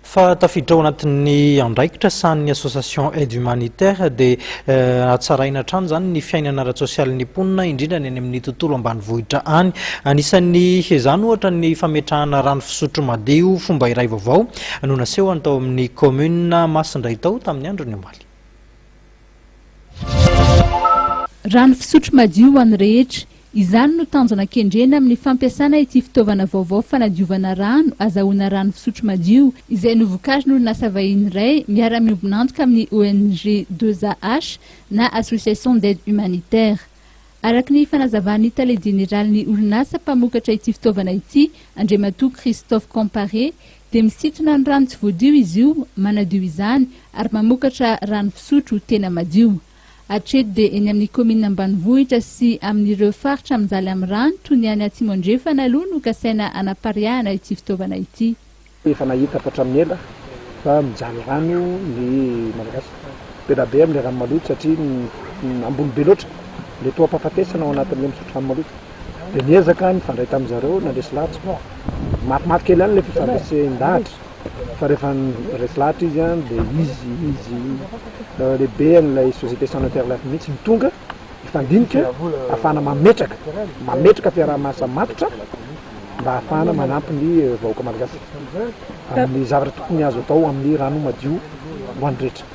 Fa tafiditra ao anatin'ny andraikitra sahanin'ny Association Aide Humanitaire dia hatsaraina hatrany izany ny fiainana ara-tsosialin'ny mponina, indrindra ny any amin'ny tontolo ambanivohitra any. Anisan'ny izany ohatra ny fametrahana rano fisotro madio, fomba iray vaovao no nasehony tao amin'ny kaominina Masindray tao tamin'ny andron'ny omaly. Rano fisotro madio ho an'ny rehetra. Izany no tanjona kendrena amin'ny fampiasana ity fitaovana vaovao fanadiovana rano azahoana rano fisotro madio izay novokarin'ny orinasa vahiny iray miara-miombon'antoka amin'ny ONG 2AH na Association d'Aide Humanitaire. Araka ny fanazavan'ny tale jeneralin'ny orinasa mpamokatra ity fitaovana ity, Andriamatoa Christophe Comparé, dia misintona ny rano tsy voadio izy io, manadio izany ary mamokatra rano fisotro tena madio. Hatreto dia eny amin'ny kaominina ambanivohitra sy amin'ireo faritra mijaly amin'ny rano toy ny any Atsimo Andrefana aloha no kasaina hanapariahana ity fitaovana ity. Efa nahita hatramin'ny ela fa mijaly rano ny Malagasy. Be dia be amin'ilay rano maloto satria ambony be loatra ilay toham-pahafatesana ao anatin'ilay misotro rano maloto. Dia niezaka nifandray tamin-dry zareo nandresy lahatra. Bon, mafimafy kely ihany ilay fifandresen-dahatra fa rehefa resy lahatra izy dia izy izy lehiben'ilay société Sanitaire Life mihitsy no tonga hifandinika ahafahana mametraka mametraka fiaraha-miasa matotra mba ahafahana manampy ny vahoaka malagasy amin'ny zavatra tokony azo atao amin'ny rano madio ho an'ny rehetra.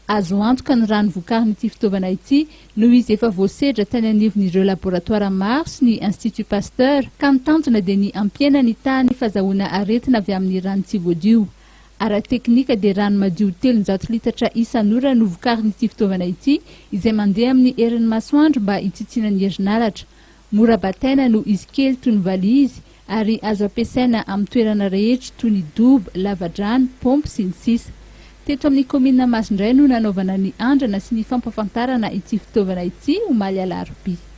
Azo antoka ny rano vokarin'ity fitaovana ity noho izy efa voasedra tany anivon'ireo laboratoara maro sy ny Institut Pasteur ka ny tanjona dia ny hampihena ny tahan'ny fazahoana aretina avy amin'ny rano tsy voadio. Ara-teknika dia rano madio 300 litatra isan'ora no vokarin'ity fitaovana ity izay mandeha amin'ny herin'ny masoandro mba hitsitsiana ny herinaratra. Mora bataina noho izy kely toy ny valizy ary azo ampiasaina amin'ny toerana rehetra toy ny dobo, lavadrano, paompy, sy ny sisa Teto amin'ny kaominina Masindray no nanaovana ny andrana sy ny fampafantarana ity fitaovana ity omaly alarobia.